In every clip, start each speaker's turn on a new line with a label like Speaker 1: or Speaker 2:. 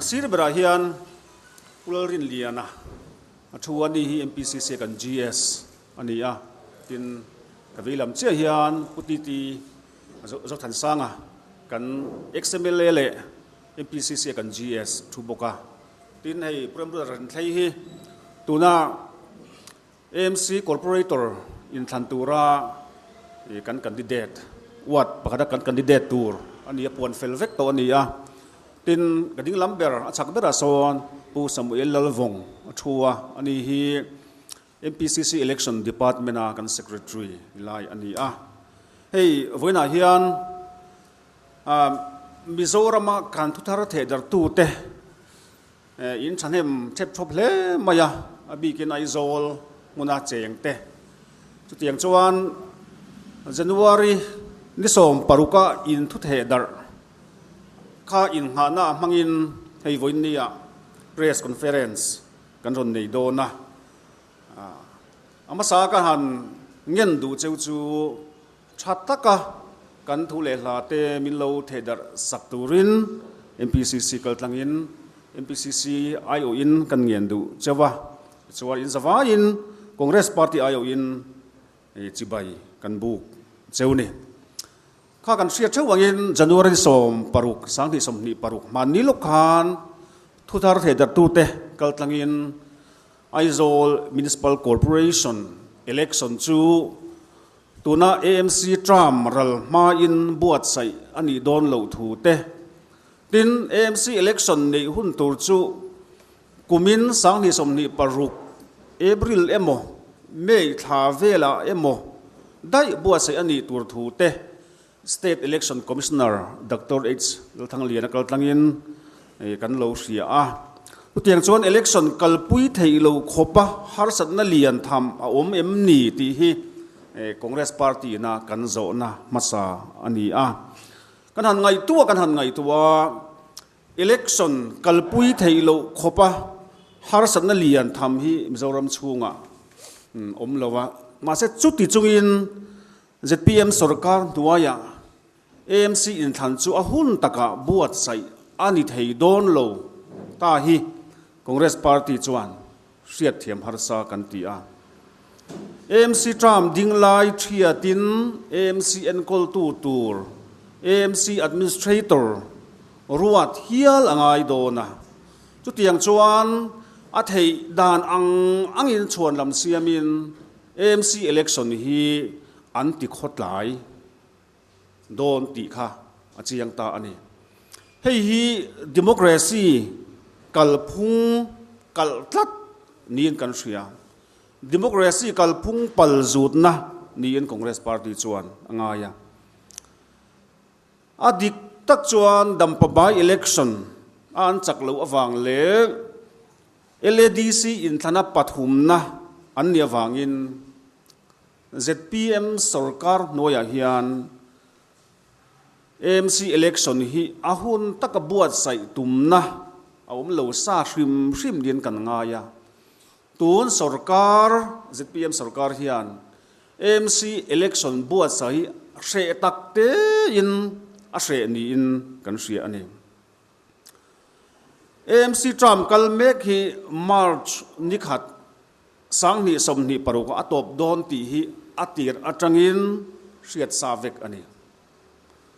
Speaker 1: A sir berah hian Pu Lalrinliana a thu a ni hi MPCC kan GS a ni a, tin ka vei lam chiah hian Pu TT Zothansanga kan ex-MLA leh MPCC kan GS thu bawk a, tin hei Pu Remruata Renthlei hi tuna AMC Corporator inthlan tura kan candidate ward pakhata kan candidate tur a ni a, puan fel vek tawh a ni a, tin ka dinglam ber a chhak berah sawn Pu Samuel Lalvawng a thu a, ani hi MPCC Election Department a kan Secretary ni lai a ni a, hei vawiinah hian Mizorama kan thuthar thehdartute In thahnem thep thawp hle mai a, a bikin Aizawl hmuna cheng te. Chutiang chuan January ni 16 a in thu theh darh kha innghahna a hmangin hei vawiinnia press conference kan rawn nei dawn a. A hmasa ka han ngen duh cheu chu Tha taka kan thu leh hla te min lo theh darh sak turin MPCC kaltlangin MPCC aiawhin kan ngen duh cheu a, tichuan in zavaiin Congress Party aiawhin chibai kan buk cheu ni. Kha kan hriat theuh angin January 16, 2026 hmanni lawk khan thuthar theh darhtute kaltlangin Aizawl Municipal Corporation election chu Tuna AMC term ral hmain buatsaih a nih dawn loh thu te, tin AMC election neih hun tur chu kumin 2026 April emaw May thla velah emaw daih buatsaih a nih tur thu te State Election Commissioner Doctor H Lalthangliana kaltlangin kan lo hria a. Chutiang chuan election kalpui theih lo khawpa harsatna lian tham a awm em ni tih hi Congress party ina kan zawhna hmasa a ni a. Kan han ngaihtuah kan han ngaihtuah a, election kalpui theih loh khawpa harsatna lian tham hi Mizoram chhungah awm lo a. Mahse chuti chungin Zpm sorkar hnuaiah AMC inthlan chu a hun takah buatsaih a ni thei dawn lo ta hi Congress party chuan hriatthiam harsa kan ti a. AMC term ding lai thiatin AMC enkawltu tur AMC administrator ruat hial a ngai dawn a. Chutiang chuan a theih dan ang angin chhuan lam siamin AMC election hi an ti khawtlai dawn tih kha a chiang ta a ni. Hei hi democracy kalphung kalh tlat niin kan hria. Democracy kalphung pal zutna niin Congress party chuan a ngai a. A dik tak chuan Dampa by election a an chak loh avang leh LADC inthlana pathumna an nih avangin zpm sorkar hnuaiah hian AMC election hi a hun taka buatsaih tumna a awm lo sa hrim hrim niin kan ngai a. Tun sorkar, zpm sorkar hian AMC election buatsaih hi hreh tak tein a hreh niin kan hria a ni. AMC term kal mek hi March ni khat 2026 ah a tawp dawn tih hi a tir atangin hriat sa vek a ni.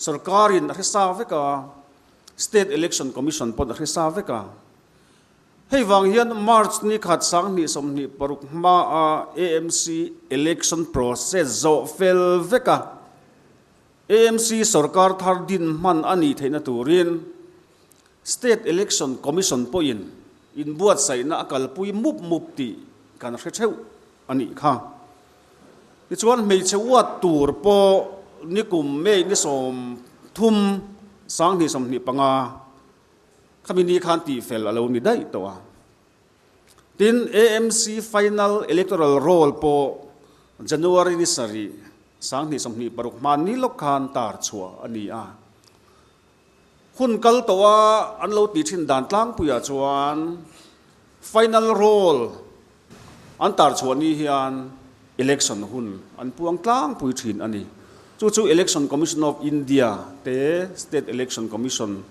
Speaker 1: Sorkarin a hre sa vek a, State Election Commission pawn a hre sa vek a. Hei vang hian March ni khat 2026 hmaa AMC election process zawh fel vek a, AMC sorkar thar din hman a nih theihna turin State Election Commission pawhin inbuatsaihna a kalpui mup mup tih kan hre theuh a nih kha. Tichuan hmeichhe uat tur pawh nikum May ni 30, 2025 khami ni khan tihfel a lo ni daih tawh a. Tin, AMC Final Electoral Roll pawh January ni 7, 2026 hma ni lawk khan tar chhuah a ni a. Hun kal tawha an lo tih thin dan tlangpuiah chuan Final Roll an tar chhuah ni hian election hun an puang tlangpui thin a ni. Chu chu Election Commission of India te State Election Commission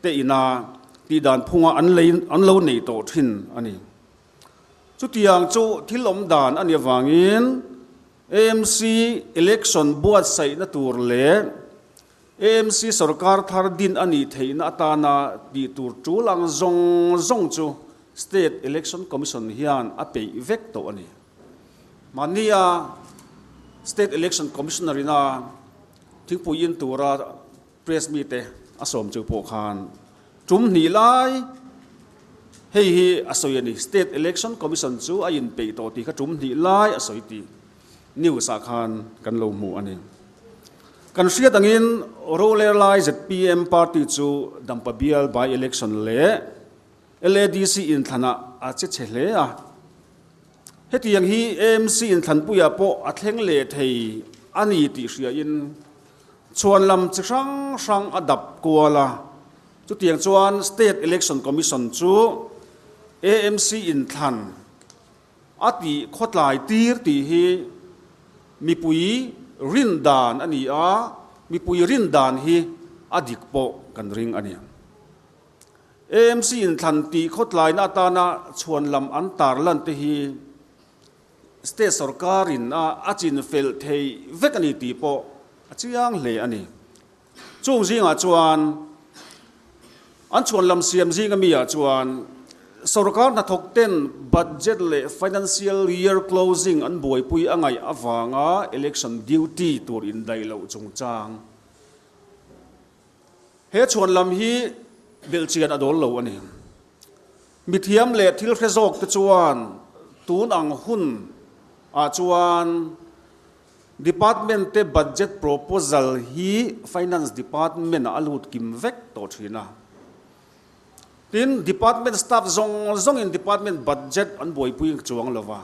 Speaker 1: te ina. tih dan phunga an lei an lo nei tawh thin a ni. Chutiang chu thil awm dan a nih avangin AMC election buatsaihna tur leh AMC sorkar thar din a nih theihna atana tih tur tul ang zawng zawng chu State Election Commission hian a peih vek tawh a ni. Mahnia State Election Commissioner ina thingpui in tura Press mite a sawm chu pawh khan tum hnih lai hei hi a sawi a ni. State Election Commission chu a inpeih tawh tih kha tum hnih lai a sawi tih news ah khan kan lo hmu a ni. Kan hriat angin roler lai zpm party chu Dampa bial by election leh LADC inthlanah a che chhe hle a. Hetiang hi AMC inthlanpuiah pawh a thleng leh thei a ni tih hriain Chhuan lam chi hrang hrang a dap kual a, chutiang chuan State Election Commission chu AMC inthlan a tih khawtlai tir tih hi mipui rin dan a ni a, mipui rin dan hi a dik pawh kan ring a ni. AMC inthlan tih khawtlaina atana chhuan lam an tarlan te hi State sorkarin a a chin fel thei vek a ni tih pawh a chiang hle a ni. Chung zingah chuan an chhuan lam siam zinga mi ah chuan sorkar hnathawk ten budget leh financial year closing an buaipui a ngaih avanga election duty tur indaih loh chungchang he chhuan lam hi belhchian a dawl lo a ni. Mithiam leh thil hre zawk te chuan tun ang hun ah chuan Department te budget proposal hi Finance Department ah a lut kim vek tawh thin a. Tin, Department staff zawng zawng in Department budget an buaipui chuang lo va.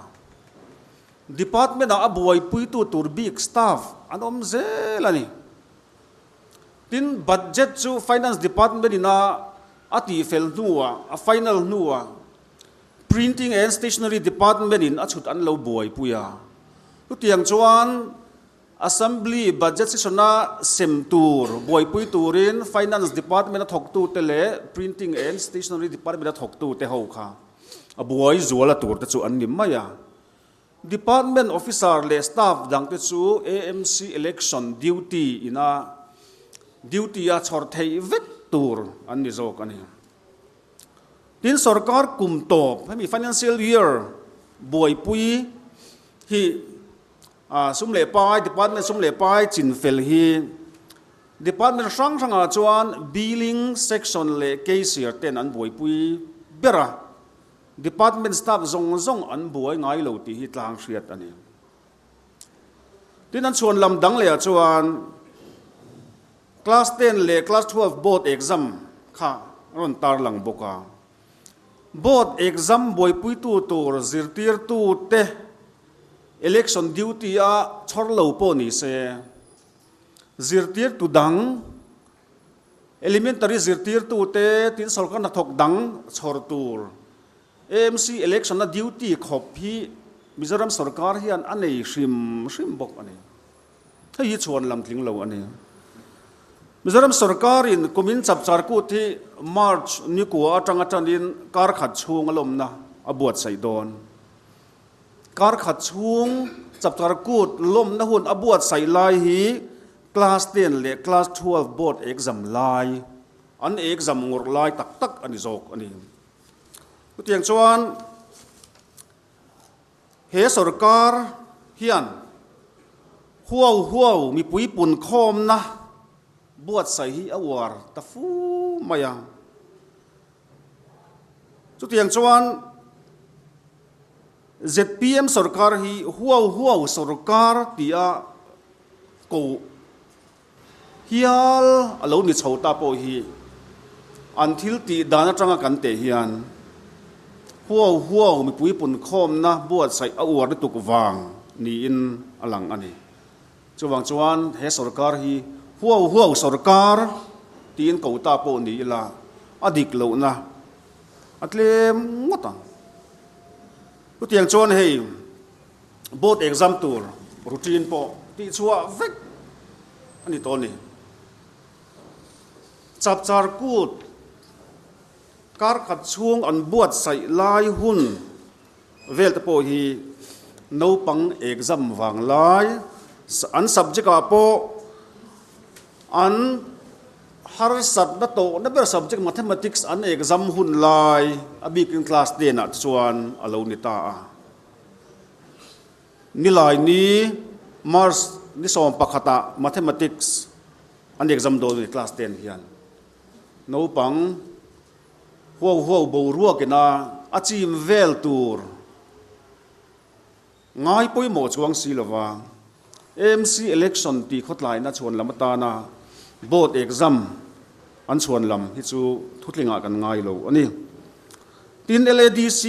Speaker 1: Department ah a buaipuitu tur bik staff an awm zel a ni. Tin, budget chu Finance Department in a a tihfel hnuah, a final hnuah Printing and Stationery Department in a chhut an lo buaipui a. Chutiang chuan Assembly Budget Session a sem tur buaipui turin Finance Department a thawktute leh Printing and Stationery Department a thawktute ho kha a buai zual a tur te chu an ni mai a. Department officer leh staff dangte chu AMC election duty ina duty a chhawr theih vek tur an ni zawk a ni. Tin, sorkar kum tawp hemi financial year buaipui hi sum leh pai department sum leh pai chinfel hi department hrang hrangah chuan billing section leh cashier ten an buaipui ber a. Department staff zawng zawng an buai ngai lo tih hi tlang hriat a ni. Tin, an chhuan lam dang lehah chuan Class 10 leh Class 12 board exam kha rawn tarlang bawk a. Board exam buaipuitu tur zirtirtute election duty a chhawr lo pawh ni se, zirtirtu dang, Elementary zirtirtute tin sorkar hnathawk dang chhawr tur AMC election-a duty khawp hi Mizoram sorkar hian a nei hrim hrim bawk a ni. Hei hi chhuan lam tling lo a ni. Mizoram sorkarin kumin chapchar kut hi March nikua atanga tanin kar khat chhung a lawmna a buatsaih dawn. Kar khat chhung chapchar kut lawmna hun a buatsaih lai hi Class 10 leh Class 12 board exam lai, an exam ngawrh lai tak tak a ni zawk a ni. Chutiang chuan he sorkar hian huau huau mipui punkhawmna buatsaih hi a uar ta fu mai a. Chutiang chuan zpm sorkar hi huau huau sorkar tia ko hial a lo ni chho ta pawh hi an thil tih dan atanga kan teh hian huau huau mipui punkhawmna buatsaih a uar lutuk vang niin a lang a ni. Chuvang chuan he sorkar hi huau huau sorkar tiin ko ta pawh ni ila a dik lohna a tlem ngawt ang. Chutiang chuan hei Board exam tur routine pawh tihchhuah vek a ni tawh a ni. Chapchar kut Kar khat chhung an buatsaih lai hun vel te pawh hi naupang exam vang lai, an subject ah pawh an harsatna tawhna ber subject mathematics an exam hun lai a bikin class ten ah te chuan a lo ni ta a. Nilai ni March ni 11 ah mathematics an exam dawn a ni class ten hian. Naupang huau huau boruakina a chim vel tur ngai pawimawh chuang si lova AMC election tih khawtlaina chhuan lam atana board exam an chhuan lam hi chu thutlingah kan ngai lo a ni. Tin, LADC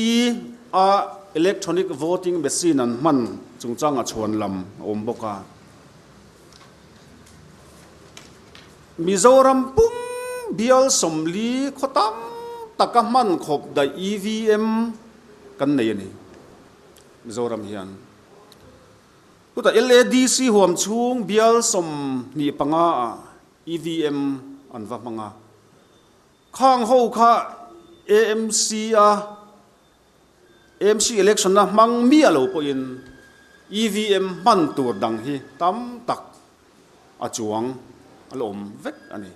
Speaker 1: a electronic voting machine an hman chungchanga chhuan lam a awm bawk a. Mizoram pum bial 40 khaw tam taka hman khawp daih EVM kan nei a ni. Mizoram hian chutah LADC huam chhung bial 25 ah EVM an va hmang a. Khang ho kha AMC a AMC election a hmang miah lo pawhin EVM hman tur dang hi tam tak a chuang a la awm vek a ni.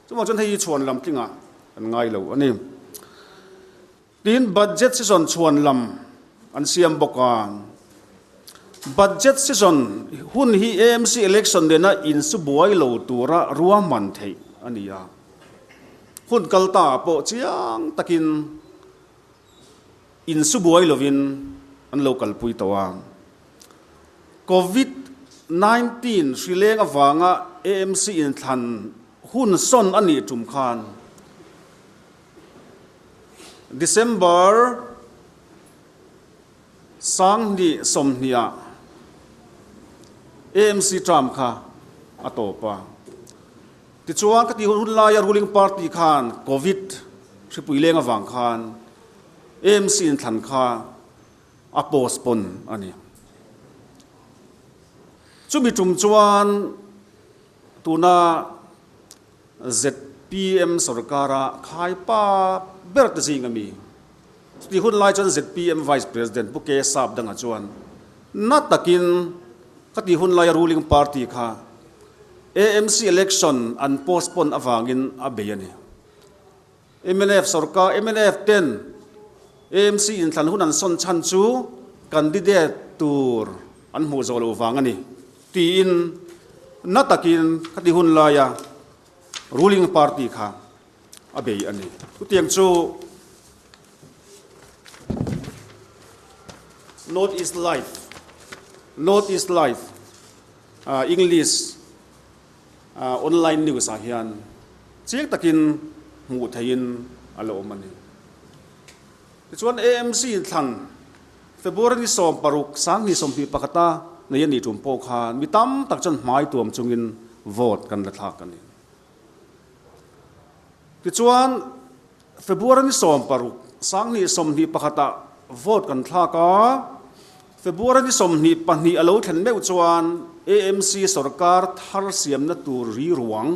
Speaker 1: Chuvang chuan hei hi chhuan lam tlingah kan ngai lo a ni. Tin, budget session chhuan lam an siam bawk a. Budget session hun hi AMC election nena insu buai lo tura ruahman theih a ni a. Hun kal ta pawh chiang takin Insu buai lovin an lo kalpui tawh a. Covid 19 hri leng avanga AMC inthlan hun sawn a nih tum khan December 2020 ah AMC term kha a tawp a. Tichuan ka tih hun laia ruling party khan Covid hripui leng avang khan AMC inthlan kha a postpone a ni. Chumi tum chuan tuna zpm sorkara khaipa ber te zing a mi. Chutih hun lai chuan zpm Vice President Pu K Sapdanga chuan na takin ka tih hun laia ruling party kha AMC election an postpone avangin a bei a ni. Mnf sorkar, mnf ten AMC inthlan hun an sawn chhan chu candidate tur an hmuh zawh loh vang a ni tiin na takin khati hun laia ruling party kha a bei a ni. Chutiang chu North East Life, North East Life English online news ah hian chiang takin hmuh theihin a la awm a ni. Tichuan AMC thlan February ni 16 2021 a nei a nih tum pawh khan mi tam tak chuan hmai tuam chungin vote kan la thlak a ni. Tichuan February ni 16 2021 ah vote kan thlak a, February ni 22 a lo thlen meuh chuan AMC sorkar thar siamna tur ri ruang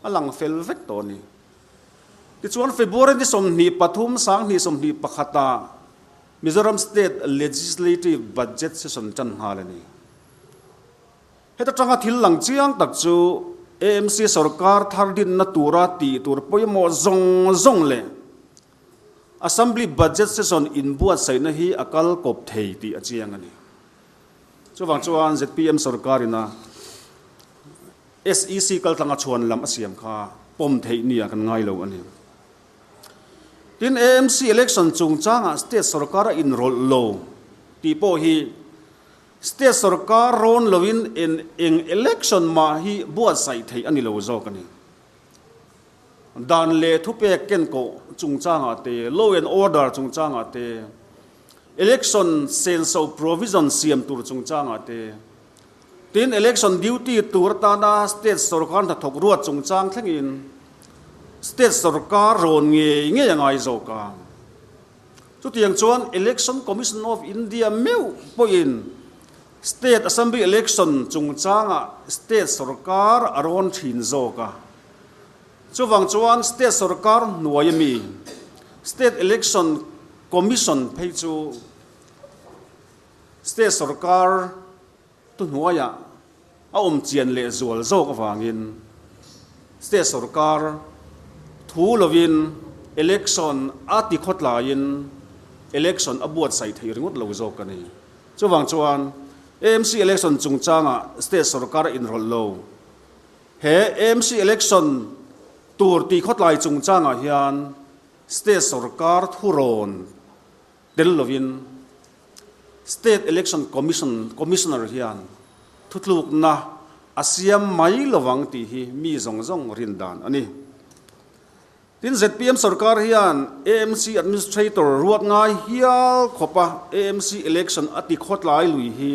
Speaker 1: a lang fel vek tawh a ni. Tichuan February ni 23 2021 ah Mizoram State Legislative Budget Session tan nghal a ni. Heta tanga thil lang chiang tak chu AMC sorkar thar dinna tura tih tur pawimawh zawng zawng leh Assembly Budget Session inbuatsaihna hi a kal kawp thei tih a chiang a ni. Chuvang chuan zpm sorkarin a SEC kaltlanga chhuan lam a siam kha pawm theih nia kan ngai lo a ni. Tin, AMC election chungchangah state sorkar a inrawlh lo tih pawh hi State sorkar rawn loin en eng election mah hi buatsaih theih a ni lo zawk a ni. Dan leh thupek kenkawh chungchangah te, law and order chungchangah te, election senso provision siam tur chungchangah te, tin election duty tur atana state sorkar hnathawk ruat chungchang thlengin state sorkar rawn ngei ngei a ngai zawk a. Chutiang chuan Election Commission of India meuh pawhin State Assembly Election chungchangah State sorkar a rawn thin zawk a. Chuvang chuan State sorkar hnuai ami State Election Commission phei chu State sorkar thuhnuaiah a awm chian leh zual zawk avangin State sorkar thu lovin Election a ti khawtlaiin Election a buatsaih thei ringawt lo zawk a ni. Chuvang chuan AMC Election chungchangah State sorkar a inrawlh lo. He AMC Election tur ti khawtlai chungchangah hian State sorkar thurawn tel lovin State Election Commission Commissioner hian thutlukna a siam mai lovang tih hi mi zawng zawng rin dan a ni. Tin, zpm sorkar hian AMC Administrator ruat ngai hial khawpa AMC Election a ti khawtlai lui hi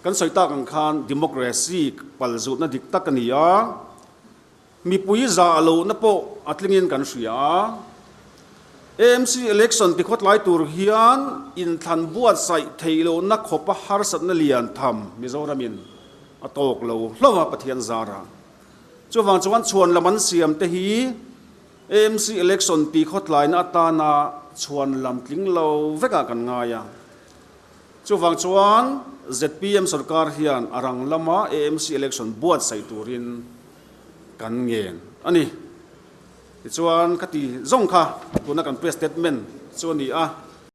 Speaker 1: kan sawi tak ang khan democracy palzutna dik tak a ni a. Mipui zah lohna pawh a tlingin kan hria a. AMC election tikhawtlai tur hian inthlan buatsaih theih lohna khawpa harsatna lian tham Mizoramin a tawk lo hlauh a Pathian zara. Chuvang chuan chhuan lam an siam te hi AMC election tikhawtlaina atana chhuan lam tling lo vekah kan ngai a. Chuvang chuan zpm sorkar hian a rang lama AMC election buatsaih turin kan ngen a ni. Tichuan ka ti zawng kha tuna kan press statement chu a ni a.